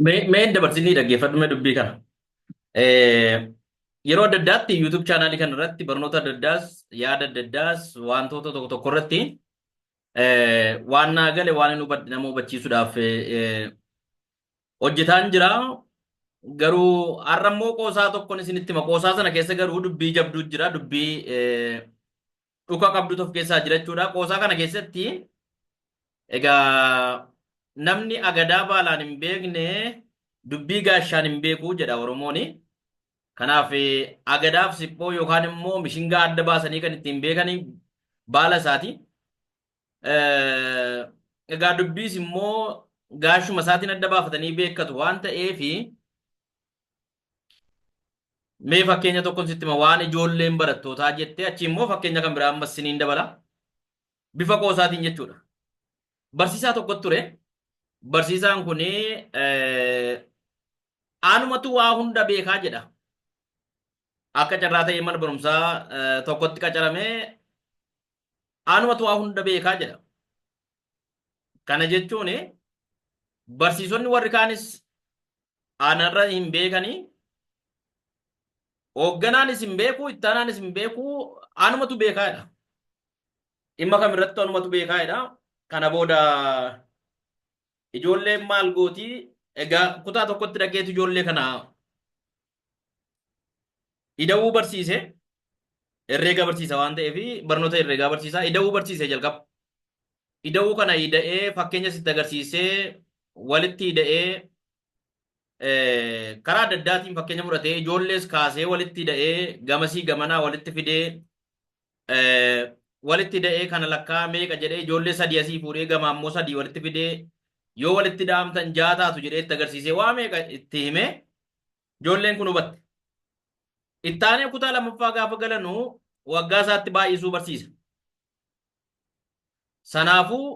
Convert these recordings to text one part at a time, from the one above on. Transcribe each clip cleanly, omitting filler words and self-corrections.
Mee hin dabarsinii dhaggeeffadhu mee dubbii kana. Yeroo adda addaatti YouTube chaanaalii kana irratti barnoota adda addaas yaada adda addaas wantoota tokko tokko irratti waan naa gale waan hin hubadhe nama hubachiisuudhaaf hojjetaan jira. Garuu har'a immoo qoosaa tokkon isinitti hima. Qoosaa sana keessa garuu dubbii jabduu jira. Dubbii dhuka qabdutu of keessaa jira jechuudha. Qoosaa kana keessatti egaa namni agadaa baalaan hin beekne dubbii gaashaan hin beeku jedha Oromooni. Kanaaf agadaaf siphoo yookaan immoo mishingaa adda baasanii kan ittiin beekanii baala isaati. Egaa dubbiis immoo gaashuma isaatiin adda baafatanii beekkatu waan ta'eefi mee fakkeenya tokkon sitti hima waan ijoolleen barattootaa jettee achi immoo fakkeenya kan biraa ammas siniin dabala. Bifa qoosaatiin jechuudha. Barsiisaa tokkotu ture. Barsiisaan kun anumatu waa hunda beekaa jedha. Akka carraa ta'ee mana barumsaa tokkotti qacaramee anumatu waa hunda beekaa jedha. Kana jechuun barsiisonni warri kaanis anarra hin beekanii hoogganaanis hin beeku ittaanaanis hin beeku anumatu beekaa jedha. Dhimma kamirrattu anumatu beekaa jedha. Kana booda ijoolleen maal gootii egaa kutaa tokkotti dhaqeetu ijoollee kana ida'uu barsiise. Herreega barsiisa waan ta'eef barnoota herreegaa barsiisa. Ida'uu barsiise jalqaba. Ida'uu kana ida'ee fakkeenya sitti agarsiisee walitti ida'ee karaa adda addaatiin fakkeenya fudhatee ijoollees kaasee walitti ida'ee gamasii gamanaa walitti fidee walitti ida'ee kana lakkaa meeqa jedhee ijoollee sadii asii fuudhee gamaa immoo sadii walitti fidee yoo walitti ida'amtan ja'a taatu jedhee itti agarsiisee waa meeqa itti himee ijoolleen kun hubatte. Ittaanee kutaa lammaffaa gaafa galanu waggaa isaatti baay'isuu barsiisa. Sanaafuu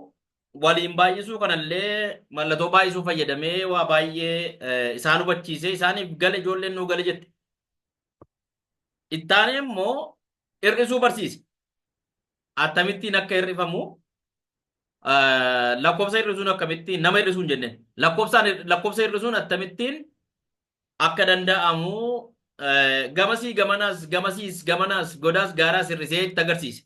waliin baay'isuu kanallee mallattoo baay'isuu fayyadamee waa baay'ee isaan hubachiisee isaaniif gale ijoolleen nuu gale jette. Ittaanee immoo hir'isuu barsiise. Akkamittiin akka hir'ifamu lakkoofsa hir'isuun akkamittiin nama hir'isuun hin jenneen lakkoofsaan lakkoofsa hir'isuun akkamittiin akka danda'amu gamasii gamanaas gamasiis gamanaas godaas gaaraas hir'isee itti agarsiise.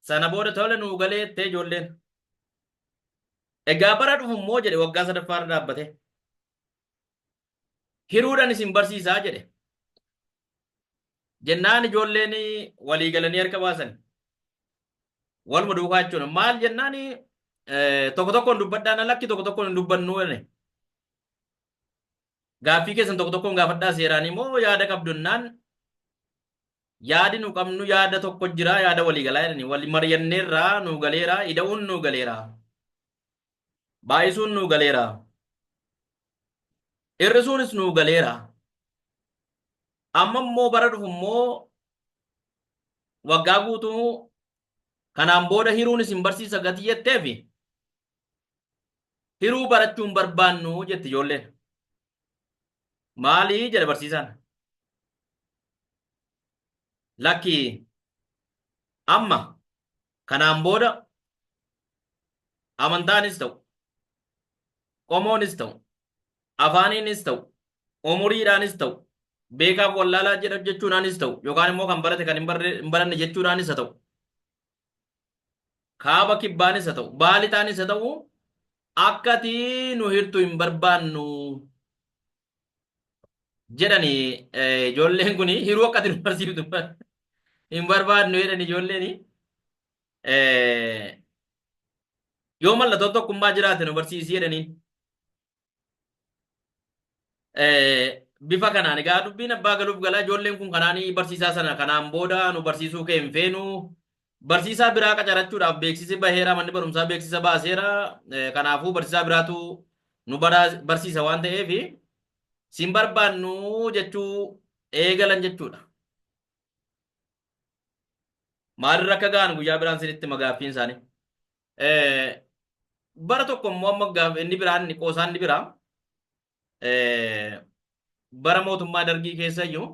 Sana booda tole nuu galee jettee ijoolleen. Egaa bara dhufu immoo jedhe waggaa sadaffaa irra dhaabbate. Hiruudhaan isin barsiisaa jedhe. Jennaan ijoolleen walii galanii harka baasan. Waluma duukaa jechuudha. Maal jennaan tokko tokkoon dubbadhaan lakki tokko tokkoon hin dubbannu jedhe. Gaaffii keessan tokko tokkoon gaafadhaa seeraan immoo yaada qabdunnaan yaadi nu qabnu yaada tokko jira yaada walii galaa jedhani wal mari'anneerraa nu galeera ida'uun nu galeera baay'isuun nu galeera hir'isuunis nu galeera amma immoo bara dhufu immoo waggaa guutuu kanaan booda hiruun isin barsiisa gatii jetteefi Hiruu barachuu hin barbaannu jetti ijoolleen. Maalii jedhe barsiisaan. Lakki amma kanaan booda amantaanis ta'u qomoonis ta'u afaaniinis ta'u umuriidhaanis ta'u beekaaf wallaalaa jedha jechuudhaanis ta'u yookaan immoo kan barate kan hin baranne jechuudhaanis haa ta'u kaaba kibbaanis haa ta'u baha lixaanis haa ta'u akkati nu hirtu hin barbaannu jedhani ijoolleen kun hiruu akkati nu barsiiftu hin barbaannu jedhani ijoolleen yoo mallattoon tokkummaa jiraate nu barsiisi jedhaniin. Bifa kanaan egaa dubbiin abbaa galuuf galaa ijoolleen kun kanaan barsiisaa sana kanaan booda nu barsiisuu kee hin feenu barsiisaa biraa qacarachuudhaaf beeksisi baheera manni barumsaa beeksisa baaseera kanaafuu barsiisaa biraatu nu barsiisa waan ta'eef sin barbaannu jechuu eegalan jechuudha. Maalirra akka ga'an guyyaa biraan sinitti hima gaaffiin isaanii. Bara tokko immoo amma inni biraan inni qoosaan inni biraa bara mootummaa dargii keessa iyyuu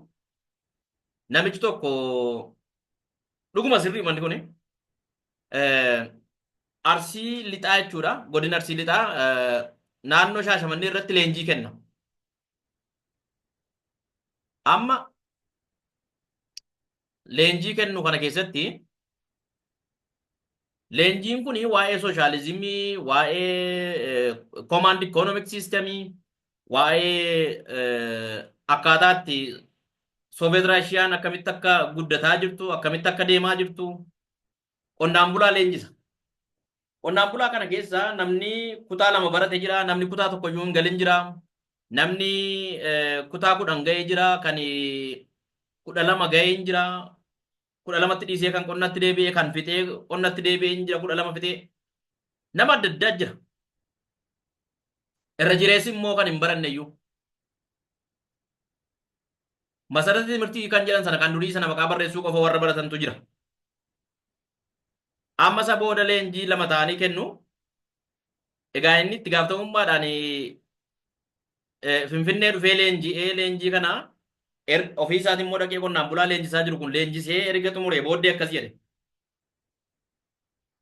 namichi tokko dhuguma sirrii manni kuni Arsii Lixaa jechuudha. Godina Arsii Lixaa naannoo Shaashamannee irratti leenjii kenna. Amma leenjii kennu kana keessatti leenjiin kun waa'ee sooshaalizimii, waa'ee command economic systemii, waa'ee akkaataa itti Soviet Raashiyaan akkamitti akka guddataa jirtu, akkamitti akka deemaa jirtu qonnaan bulaa leenjisa. Qonnaan bulaa kana keessa namni kutaa 2 barate jira, namni kutaa 1 iyyuu hin galin jira, namni kutaa 10 ga'ee jira, kan 12 ga'ee hin jira, 12tti dhiisee kan qonnatti deebi'ee, kan fixee qonnatti deebi'ee hin jira, 12 fixee nama adda addaa jira. Irra jireessi immoo kan hin baranne iyyuu. Masarata timirtii kan jedhan sana kan durii sana maqaa barreessuu qofa warra baratantu jira. Amma isa booda leenjii 2 ta'anii kennu. Egaa inni itti gaafatamummaadhaan Finfinnee dhufee leenji'ee leenjii kana ofii isaatiin immoo dhaqee qonnaan bulaa leenjisaa jiru kun leenjisee erga xumuree booddee akkas jedhe.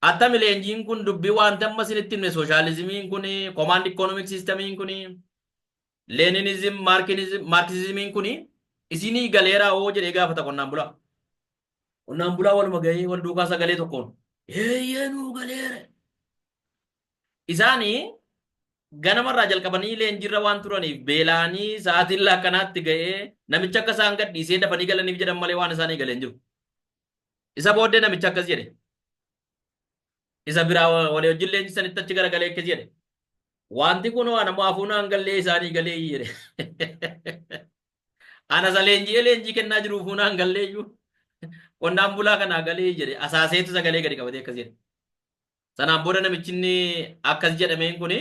Attami leenjiin kun dubbii wanta amma isinitti himne sooshaalizimiin kun, command economic systemiin kun, Leninism, Marxismiin kun isinii galeeraa hoo jedhee gaafata qonnaan bulaa. Qonnaan bulaa waluma gahee wal duukaa sagalee tokkoon eeyyee nuu galeera. Isaanii ganamarraa jalqabanii leenjiirra waan turaniif beela'anii sa'aatiin laakkanaatti ga'ee namicha akka isaan gadhiisee dafanii galaniif jedhan malee waan isaanii galee hin jiru. Isa booddee namicha akkas jedhe. Isa biraa walii wajjin leenjisanitti achi garagalee akkas jedhe. Wanti kun waan ammoo hafuunaan gallee isaanii galee jedhe. Ana isa leenji'ee leenjii kennaa jiru fuunaan gallee iyyuu qonnaan bulaa kanaa galee jedhe asaaseetu sagalee gadi qabatee akkas jedhe. Sanaan booda namichi inni akkas jedhameen kun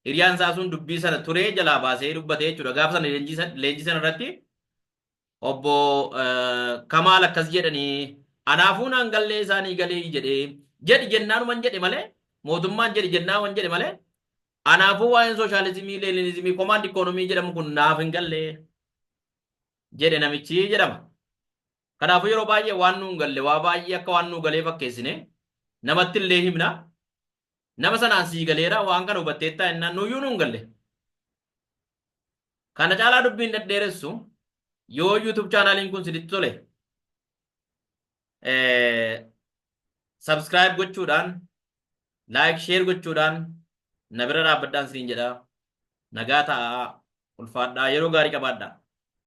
hiriyaan isaa sun dubbii sana turee jalaa baasee dubbatee jechuudha. Gaafa sana leenjii sana irratti obbo Kamaal akkas jedhanii anaafuu naan gallee isaanii galee jedhee jedhi jennaanuman jedhe malee mootummaan jedhi jennaanuman jedhe malee anaafuu waa'een sooshaalizimii leeninizimii command economy jedhamu kun naaf hin gallee jedhe namichi jedhama. Kanaafuu yeroo baay'ee waan nuu hin galle waa baay'ee akka waan nuu galee fakkeessine namatti illee himna. Nama sanaan sii galeera waan kana hubatteettaa jennaan nuyyuu nuu hin galle. Kana caalaa dubbiin dhedheeressu yoo YouTube chaanaaliin kun sitti tole subscribe gochuudhaan like share gochuudhaan na bira dhaabbadhaan siin jedha. Nagaa ta'aa, ulfaadhaa, yeroo gaarii qabaadhaa.